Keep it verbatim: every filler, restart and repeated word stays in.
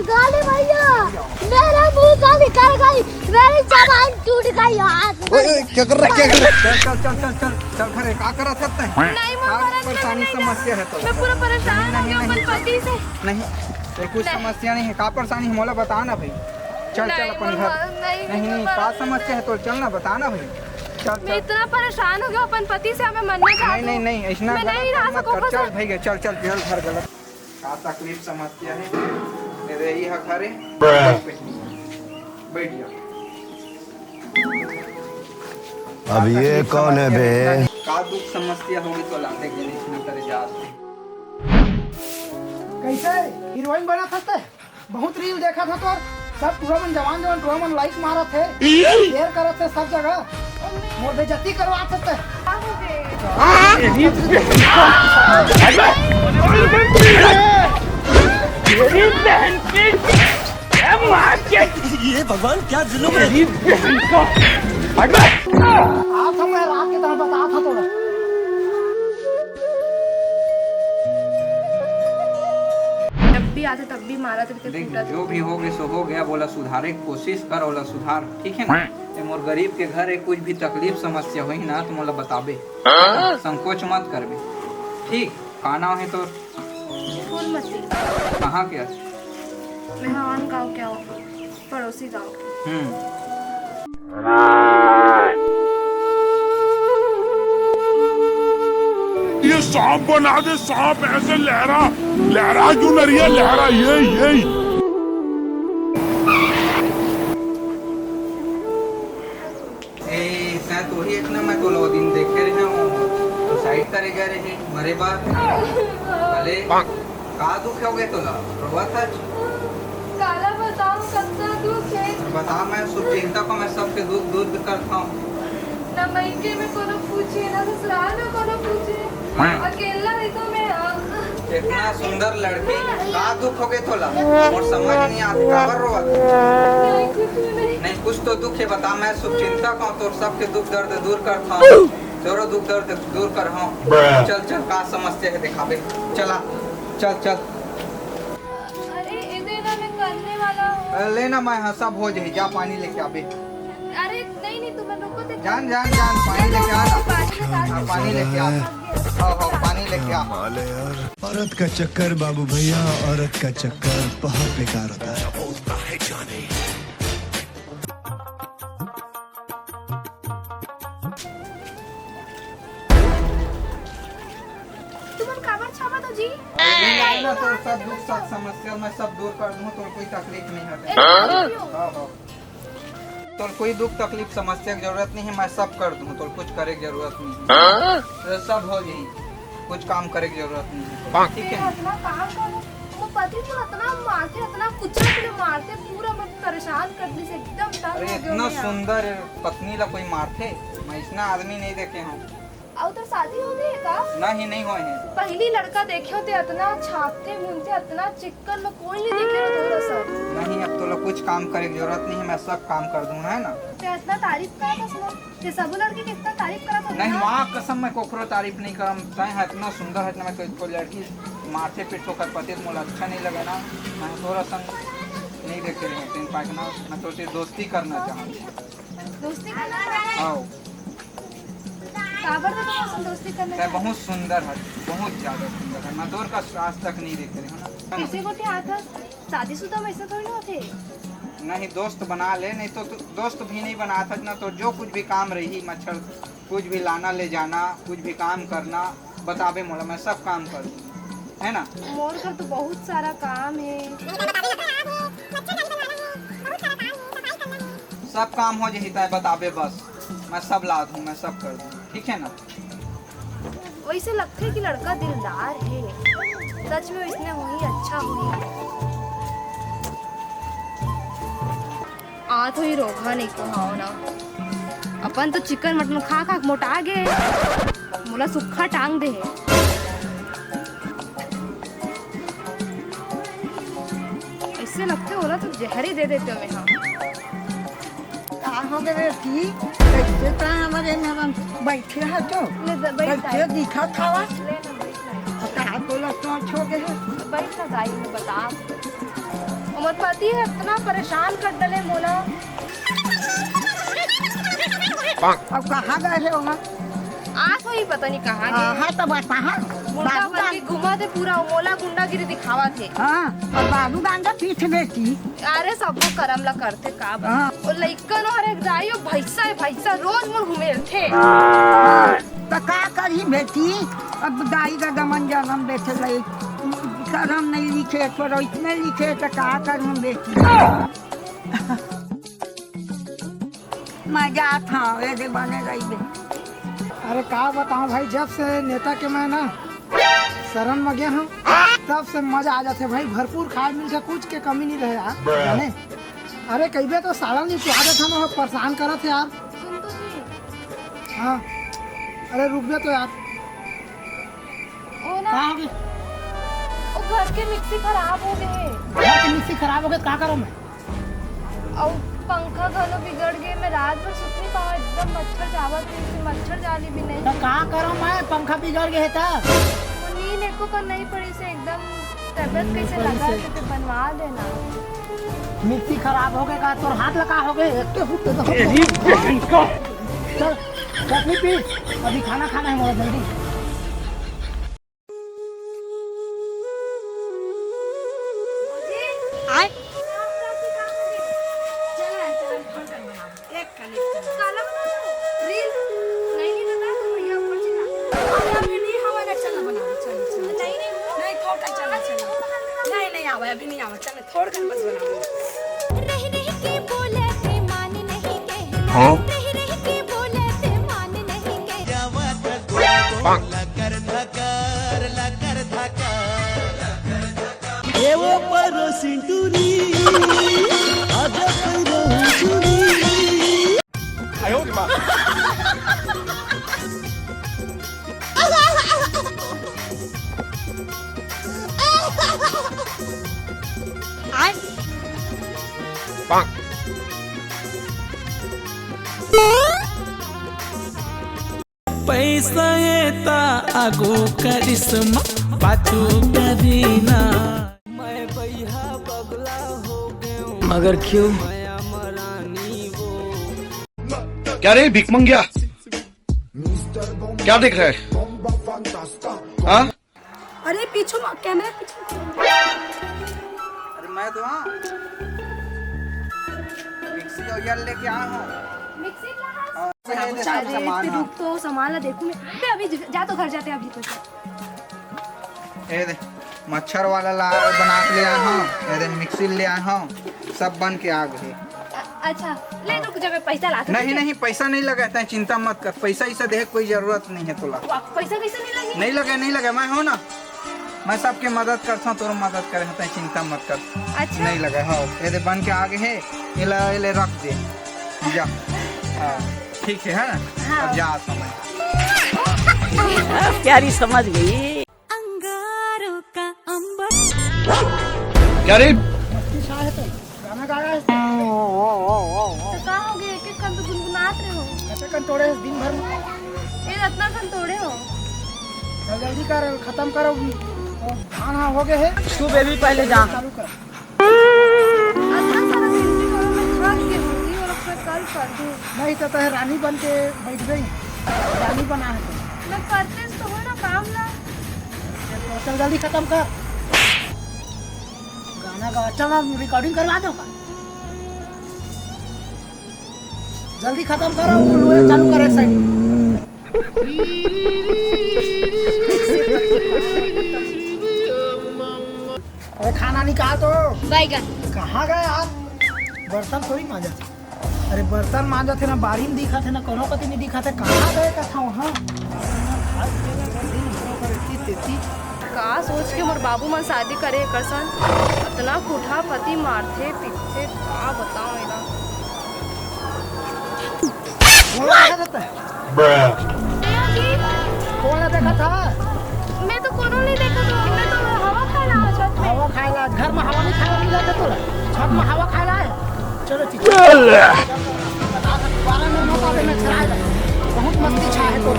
गाली भैया, मेरा मुंह से निकल गई, मेरी जबान टूट गई यार। ओए, ओए, क्या कर रहा है, क्या कर रहा है? चल, चल, चल, चल, चल, चल, घर है, का करत है तैं? नहीं, मैं का मरत परेशानी नहीं, समस्या है तो? मैं पूरा परेशान हो नहीं, गया नहीं, अपन पति से। नहीं, ये कुछ नहीं। समस्या नहीं है, का परेशानी है, मोला बता ना भाई। चल, चल, नहीं, अपन मैं घर। मर-, नहीं, नहीं, नहीं, नहीं, का मरत समस्या नहीं। है तो? चल ना, बता ना भाई। चल, मैं चल। इतना परेशान हो गया अपन पति से, मैं मरना चाहती नहीं, हूँ। नहीं, नहीं, ऐसना मैं गलत नहीं रह मत सकूँ कर। चल भाई, चल, चल, चल, घर गलत। का तकलीफ समस्या है? मेरे ही हक हरे। बैठ जा। अब ये कौन है बे? का दुख समस्या होगी तो लाते के नहीं इतना करे जात है। कैसे हीरोइन बना सकते? बहुत रील देखा था तोर, सब टूरा मन, जवान जवान टूरा मन लाइक मारत हे, शेयर करत हे सब जगह, मोर बेइज्जती करवात हे। ये भगवान, क्या जुल्म है। आप हम रात के तरह बता था तोरा। जब भी आते तब भी मारा, तब भी देख, कूटा। जो भी हो गया सो हो गया, ओला सुधारे के कोशिश कर, ओला सुधार, ठीक है ना? ये मोर गरीब के घर है, कुछ भी तकलीफ समस्या होही ना तो मोला बताबे, हाँ? संकोच मत करबे, ठीक? का नाम है तोर? फूलमती। कहाँ के? मैं हवान गाँव के हूँ, पड़ोसी गाँव के। हम्म। ये सांप बना दे, सांप ऐसे लहरा, लहरा क्यों ना रही है, लहरा, ये, ये। ए, शायद वही एक ना, मैं तोला वो दिन देखे रहे हूँ, suicide करे गए रहे, मरे बार। अरे, का दुख हो गए तोला? रोवत हच? काला बताओ, कतना दुख है। बता, मैं शुभचिंतक हूँ, मैं सबके दुख दूर करता हूँ। ना मइके में कोनो पूछे, ना ससुराल में कोनो पूछे। हाँ। अकेला रहिथों मैं, आ। इतना सुंदर लड़की, का दुख हो गए तोला? मोर समझ नहीं आत, काबर रोवत? नहीं, कुछ नहीं। नहीं, कुछ तो दुख है, बता, मैं शुभचिंतक हूँ, तोर सबके दुख दर्द दूर करता हूँ, तोरो दुख दर्द दूर कर हूँ। चल, चल, का समस्या है दिखाबे, चला, चल, चल। अरे, ए दे ना, मैं करने वाला हूँ। अरे, ले ना, मैं, हाँ, सब हो जाही, जा पानी लेके आबे। अरे, नहीं, नहीं, तुम रुको तो। जान, जान, जान, पानी लेके आ ना। पानी लेके आ। हाँ, पानी लेके आ। हाँ, हाँ, पानी लेके आ। कमाल है यार। औरत का चक्कर बाबू भैया, औरत का चक्कर बहुत बेकार होता है। तुमन काबर छापत हो जी? अरे नहीं, नहीं, ना, तोर सब दुख, सब समस्या मैं सब दूर कर दूँ, तोर कोई तकलीफ नहीं है। ए, हाँ? हाँ, हाँ। तोर कोई दुख तकलीफ समस्या की जरूरत नहीं है, मैं सब कर दूँ, तोर कुछ करे की जरूरत नहीं है। हाँ? तो सब हो जाही, कुछ काम करे की जरूरत नहीं है, ठीक है? इतना काम करो, वो पति तो इतना मारथे, इतना कुचल के मारथे, पूरा मन परेशान कर दी से, एकदम तंग अरे हो गया इतना मैं। सुंदर पत्नी ला कोई मारथे, मैं इसना आदमी नहीं देखे हूँ। अउ तोर शादी हो गई है का? नहीं, नहीं होए है। पहली लड़का देखे होते, इतना छापथे मुंथे, इतना चिक्कन में कोई नहीं देखे हो तोरा सब। नहीं, अब तोला कुछ काम करे की जरूरत नहीं है, मैं सब काम कर दूँ, है ना? ते इतना तारीफ करत हस ना, ते सबो लड़की के इतना तारीफ करत हो नहीं, ना? माँ कसम, मैं कोकरो तारीफ नहीं करम। तैं है इतना सुंदर है ना, मैं कोई, कोई लड़की माथे पीठ होकर पति तो मोला अच्छा नहीं लगे ना, मैं तोरा संग नहीं देखे रहे, तीन पाँच ना, मैं तो सिर्फ दोस्ती करना चाहूँ। दोस्ती करना चाहत हस? हाँ। काबर तो तुम दोस्ती करना तैं चाहत हस? बहुत सुंदर है, बहुत ज्यादा सुंदर है। मैं तोर कस आज तक नहीं देखे रहे हूँ ना। कैसे गोठियात हस? शादीशुदा में ऐसा थोड़ी ना होते। नहीं, दोस्त बना ले, नहीं तो तू दोस्त भी नहीं बनात हस ना, तो जो कुछ भी काम रही, मच्छर, कुछ भी लाना ले जाना, कुछ भी काम करना, बताबे मोला, मैं सब काम कर दूँ, है ना? मोर घर तो बहुत सारा काम है। सब काम हो जाही, तैं बताबे बस, मैं सब ला दूँ, मैं सब कर दूँ, ठीक है ना? वैसे लगथे कि लड़का दिलदार है, सच में इसने वही अच्छा हुई। आत होही रोगहा नहीं को हाव ना। अपन तो चिकन मटन खा खा के मोटा गे। मोला सुक्खा टांग दे हे। ऐसे लगथे ओला तो जहर ही दे देते हो मैं, हाँ। का हो गए बेटी? कैसे तैं हमर एमे बैठे हा तो? ले, ब-, बैठ कैसे दाई। दिखत हवा? ले ना, बैठ ना। का तोला सोच हो गए हे? बैठ ना दाई, मैं बता। हमर पति ह इतना परेशान कर डले मोला। अब कहाँ गए हे वहाँ? आस होही पता नहीं कहाँ गे। हाँ, तो बता, हाँ। गुंडा बन के घूमत हे पूरा, मोला गुंडागिरी दिखावत हे। हाँ, और बाबू गांजा पीठ बेटी। अरे, सबको करम ला करथे का बता। हाँ। वो लइका नो हरे दाई, वो भैंसा हे, भैंसा रोज मोर घूमे रथे। हाँ, तो का करही बेटी, अब दाई ददा मन जनम देथे लई, करम नहीं लिखे, तो इसमें लिखे, तो का करहूँ बेटी। मैं जात हँव, एदे बने रहिबे। अरे का बताऊं भाई, जब से नेता के मैं ना शरण में गया हूँ, तब से मजा आ जाथे भाई। भरपूर खाए मिलथे, कुछ के कमी नहीं रहे यार, जाने। अरे कहिबे तो साला नहीं पिया देत हन, वो परेशान करत हे यार। सुन तो जी। हाँ, अरे रुक बे तो यार। ओ ना, का हो गए? ओ घर के मिक्सी खराब हो गए। घर के मिक्सी खराब हो गए, का करूँ मैं? अउ पंखा घलो बिगड़ गए, मैं रात भर सुत नहीं पावा, एकदम मच्छर जावत रहिस, मच्छर जाली भी नहीं। तो का करूँ मैं, पंखा बिगड़ गए हे त? वो नींद एको कर नहीं पड़ी से, एकदम तबीयत कैसे लगा के तो बनवा देना। मिक्सी खराब हो गए का? तोर हाथ लगा हो गए, एक तो फुट तो यही बहन का। चल, चटनी पीस, अभी खाना खाना है मोला जल्दी। आय। एक कने काला बना लो। रील? नहीं, नहीं बना, तो भैया ऊपर से ना। अरे, अभी नहीं हवा ना, चल ना बना, चल, चल, चल। नहीं, नहीं, वो नहीं, थोड़ा चल, चल। नहीं, नहीं आवा, अभी नहीं आवा, चल, थोड़ा कन बस बना लो। रह रह के बोलत मान नहीं कहना, हाँ? रह रह के बोलत मान नहीं कहना। लकर धकर, लकर धकर। ये वो परो सिंटूरी, आजा परो सिंटूरी। पैसा ये ता आगू करिश्मा, पाछू करीना। मैं बइहा बगला हो गयो। मगर क्यों? क्या रे भिकमंगिया, क्या देख रहा है? हाँ? अरे पीछू मा-, कैमरा पीछू। अरे मैं तो हाँ मिक्सी और यार लेके आया हूँ। मिक्सी कहाँ है? और ये दे सब अरे, सामान इतने है। रुक तो, सामान ला देखूँ मैं। बे, अभी ज-, जा तो घर जाते हैं अभी तो। ये दे, मच्छर वाला ला, बना के ले आया हूँ। ये दे, मिक्सी ले आया हूँ, सब बन के आ गए। अ-, अच्छा, ले रुक जा, मैं पैसा लात हूँ, नहीं, ठीक है? नहीं, पैसा नहीं लगा, तैं चिंता मत कर, पैसा इसे देहे कोई जरूरत नहीं है तोला। वा, पैसा कैसे नहीं लगी? नहीं लगे, नहीं लगे, मैं हूँ ना, मैं सबके मदद करता हूँ, तोर मदद करे हूँ, तैं चिंता मत कर। अच्छा। नहीं लगे, हाँ, ये दे बन के आ गए है, ये ला, ये ले रख दे, जा। हाँ, ठीक है, है ना? हाँ। अब जा, आता हूँ मैं। प्यारी समझ गई। अंगारों का अंबर। क्या रे? मस्ती छा है तो गाना गा रहा है। तो का हो गया? एक एक कन तो गुनगुनात रहे हो। कते कन तोड़े है दिन भर में? ये रत्ना कन तोड़े हो। चल जल्दी कर, खत्म करो। वो धान हाँ हो गए है। तू बेबी पहले जा। चालू कर। अतना सारा गिनती करो, मैं थक गई हूँ, ये वाला मैं कल कर दूँ। नहीं तो तय रानी बन के बैठ गई, रानी बना है तो। मैं करते तो हो ना काम ला। तो चल जल्दी खत्म कर गाना का, चल ना recording करवा दो का। जल्दी खत्म करो, वो लोग चालू करे साइड। अरे खाना निकाल तो। बैगन। कहाँ गए आप? बर्तन थोड़ी मांजा थे। अरे बर्तन मांजा थे ना, बारी में दिखा थे ना, कोनो कति नहीं दिखा थे। कहाँ गए का था वहाँ? का सोच के मोर बाबू मन शादी करे एकर सन? अतना कुठा फती मारथे पीटथे, का बताओ एला। बोला क्या देता है? कौन है देखा था? मैं तो कोनो नहीं देखा था, मैं तो हवा खाए ला छत में। हवा खाए ला, घर में हवा नहीं खाए ला मिला था तोला? छत में हवा खाए ला है? चलो ठीक है। दोबारा में मौका देना, चला जा। बहुत मस्ती छा है तो।